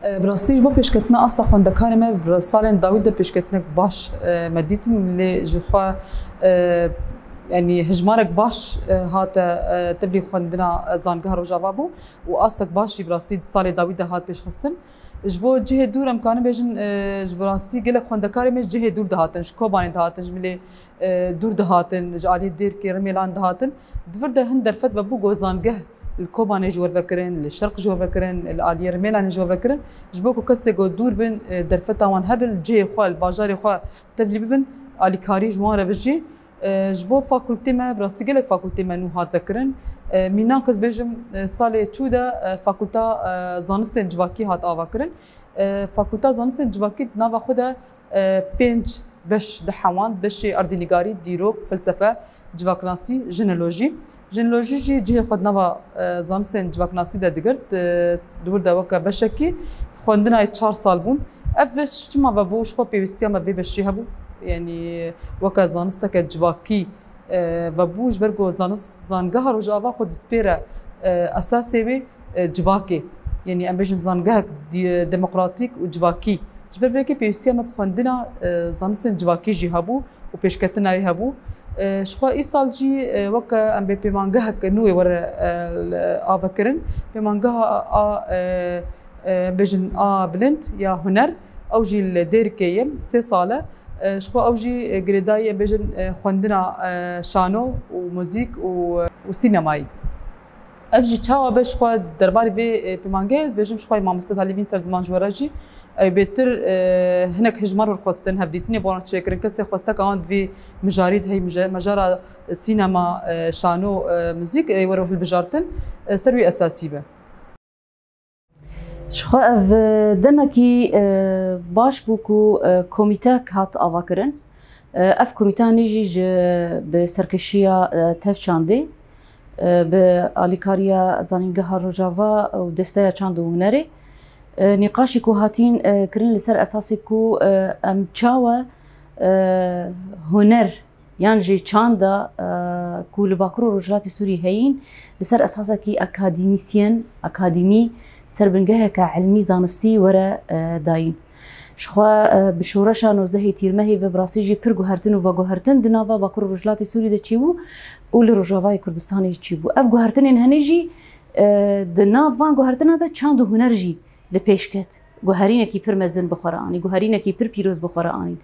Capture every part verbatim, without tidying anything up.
E, bi rastî ji bo pêşketina asta xwendekarê me, bi salên dawî de pêşketinek baş, e, me dîtin, lê ji xwe, e, yanî hejmarek baş, e, hate, e, tevlî xwendina, e, Zangeha Rojava bû û astek baş jî bi rastî salê dawî de hat pêşxistin. Ji bo cihê dûr em karin bêjin, e, ji bi rastî gelek xwendekarê me ji cihê dûr dihatin, ji Kobanê dihatin, ji milê, e, dûr dihatin, ji aliyê Dêrkê, Rimêlan dihatin. Di vir de hin derfet vebû ku zangeh li Kobanê ji we re vekirin, li Şerq ji we re vekirin, li aliyê Rimêlanê ji we re vekirin. Ji bo ku kesê ku dûr bin, e, derfeta wan hebin, cihê xwe, li bajarê xwe tevlî bibin, alîkarî ji wan re bijî. E, ji bo fakultê me, bi rastî gelek fakultê me nû hat vekirin. E, mînak ez bêjim, e, salê çû de, e, Fakulta, e, Zanistên Civakî hat avakirin. E, Fakulta Zanistên Civakî di nava xwe de, e, pênc beş dihewand, beşê erdînîgarî, dîrok, felsefe, civaknasî, jinolojî. Jinolojî jî cihê xwe di nava, e, zanistên civaknasî de digirt, e, di wir de weke beşekî xwendina yê çar sal bûn. Ev beş çima vebû? Ji xwe pêwîstiya me vê beşî hebû. Yanî weke zanisteke civakî, e, vebû, ji ber ku zanist, Zangeha Rojava xwe dispêre, e, esasê wê, e, civakê. Yanî em bêjin zangehek dî-, demokratîk û civakî. Ji ber vê yekê pêwîstiya me bi xwendina, e, zanistên civakî jî hebû û pêşketina wê hebû. E, ji xwe îsal jî, e, weke em bê pêmangehek nû wê were, e, li, avekirin. Pêmangeha a, e, e, em bêjin a bilind ya huner, ew jî li Dêrikê ye, sê sal e. E, ji xwe ew jî, e, girêdayî em bêjin, e, xwendina, e, şano û muzîk û, û sînemayî. Ev jî çawa be ji xwe derbarê vê, e, pêmangehê ez bêjim ji xwe mamoste talîbîn ser ziman ji we re jî. Ew bêtir, e, hinek hejmar wir xwestin, hevdîtinê bi wan çêkirin, kesê xwesteka wan di vî mijarî de hey mije-, mejara sînema, e, şano, e, muzîk, e, were hilbijartin, e, ser wî esasî be. Ji xwe ev, e, demekî, e, baş bû ku, e, komîtek hat avakirin. E, ev komîteyanî jî ji, bi serkêşiya, e, Tev Çandê, e, bi alîkariya Zanîngeha Rojava û Desteya Çand û Hunerê, e, nîqaşî ku hatîn, e, kirin li ser esasê ku, e, em çawa, e, huner yan jî çanda, e, ku li Bakur û Rojhilatê Sûrî heyîn, li ser esasekî akademîsyen, akademî, ser bingeheke ilmî zanistî were, e, dayîn. Ji xwe, e, bi şoreşa nozdehê Tîrmehê ve bi rastî jî pir guhertin û veguhertin di nava Bakur û Rojhilatê Sûrî de çêbû û li Rojavayê Kurdistanê jî çêbû. Ev guhertinên henê jî, e, di nav van guhertina de çand û huner jî li pêş ket. Guherînekî pir mezin bi xwe re anî, guherînekî pir pîroz bi xwe re anîn.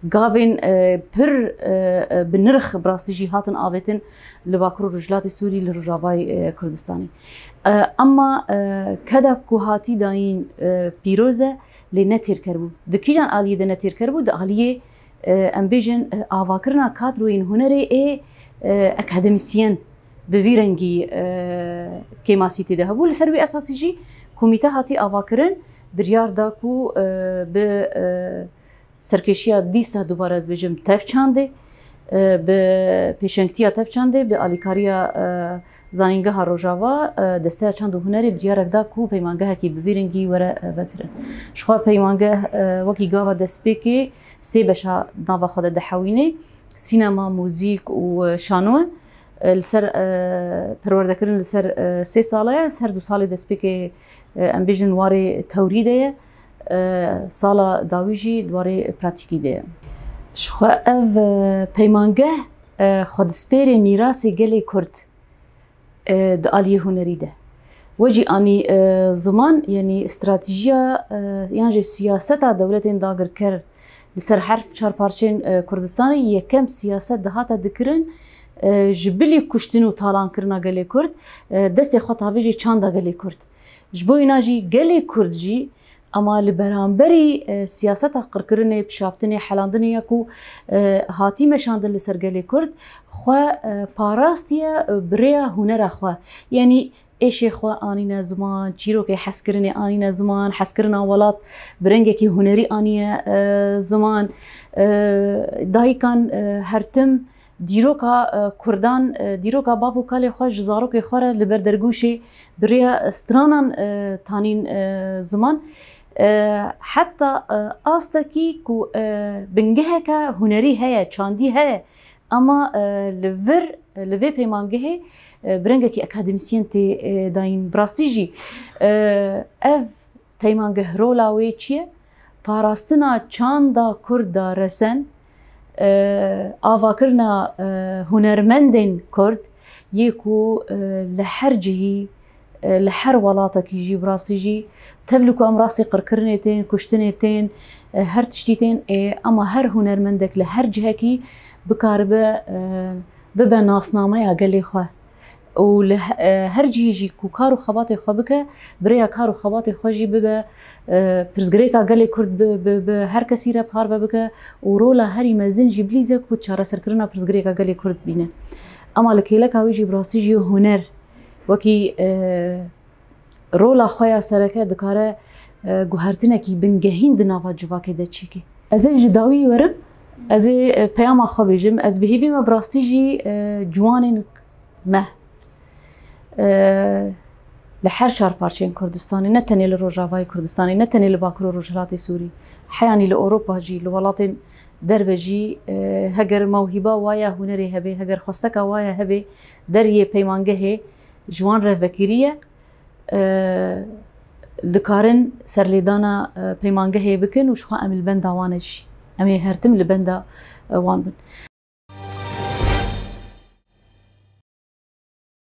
Gavên, e, pir, e, e, bi nirx bi rastî jî hatin avêtin li Bakur û Rojhilatê Sûrî, li Rojavayê, e, Kurdistanê. E, ema, e, keda ku hatî dayîn, e, pîroz e, lê ne têrker bû. Di kîjan aliyê de ne têrker bû? Di aliyê, e, em bêjin, e, avakirina kadroyên hunerê ê, e, akademîsyen bi vî rengî, e, kêmasî tê de hebû. Li ser wî esasî jî komîte hatî avakirin, biryar da ku, e, bi, e, serkêşiya dîsa dubare dibêjim Tev Çandê, e, bi pêşengtiya Tev Çandê, bi alîkariya, e, Zanîngeha Rojava, e, Desteya Çand û Hunerê biryarek da ku peymangehekî bi vî rengî were, e, vekirin. Ji xwe peymangeh, e, wekî gava destpêkê sê beşa nava xwe de dihewînê, sînema, muzîk û, e, şano. E, li ser, e, perwerdekirin li ser, e, sê sala ye, her du salê destpêkê, e, em bêjin warê tewrî de ye, e, sala dawî jî di warê pratîkî de ye. Ji xwe ev, e, peymangeh, e, xwedispêrê mîrasê gelê Kurd, e, di aliyê hunerî de. We jî anî, e, ziman, yanî stratejiya, e, yan jî siyaseta dewletên dagirker li ser her çar parçeyên, e, Kurdistanê yekem siyaset dihate dikirin, e, ji bilî kuştin û talankirina gelê Kurd, e, destê xwe tavê jî çanda gelê Kurd. Ji bo îna jî gelê Kurd jî, ema li beramberî, e, siyaseta qirkirinê, pişaftinê, helandinê ya ku, e, hatî meşandin li ser gelê Kurd, xwe, e, parastiye, e, bi rêya hunera xwe. Yanî êşê xwe anîne ziman, çîrokê hezkirinê anîne ziman, hezkirina welat bi rengekî hunerî aniye, e, ziman. E, dayikan, e, her tim dîroka, e, Kurdan, e, dîroka bav û kalê xwe ji zarokê xwe re li ber dergûşê bi rêya stranan, e, tanîn, e, ziman. E, heta, e, astekî ku, e, bingeheke hunerî heye, çandî heye, ema, e, li vir, li vê peymangehê, e, bi rengekî akademîsyen tê, e, dayîn. Bi rastî jî, e, ev peymangeh rola wê çi ye? Parastina çanda Kurd da resen, e, avakirina, e, hunermendên Kurd yê ku, e, li her cihî, e, li her welatekî jî, bi rastî jî, tevlî ku em rastî qirkirinê tên, kuştinê tên, e, her tiştî tên, ê, ama her hunermendek li her cihekî bikaribe, e, bibe nasnameya gelê xwe. Û li he-, e, her cihê jî ku kar û xebatê xwe bike, bi rêya kar û xebatê xwe jî bibe, e, pirsgirêka gelê Kurd bi, bi, bi her kesî re parve bike û rola herî mezin jî bilîze ku çareserkirina pirsgirêka gelê Kurd bîne. Ema li kêleka wê jî bi rastî jî huner wekî, e, rola xwe ya sereke dikare, e, guhertinekî bingehîn di nava civakê de çêke. Ez ê ji dawî werim, ez ê, e, peyama xwe bêjim. Ez bi hêvî me bi rastî jî, e, ciwanên me, e, li her çar parçeyên Kurdistanê, ne tenê li Rojavayê Kurdistanê, ne tenê li Bakur û Rojhilatê Sûrî, heyanî li Ewropa jî, li welatên derve jî, e, heger mewhîba wa ya hunerê hebe, heger xwesteka wa ya hebe, deriyê peymangehê ji wan re vekirî ye, e, dikarin serlêdana, e, peymangehê bikin û ji xwe em li benda wan e jî. Em ê her tim li benda, e, wan bin.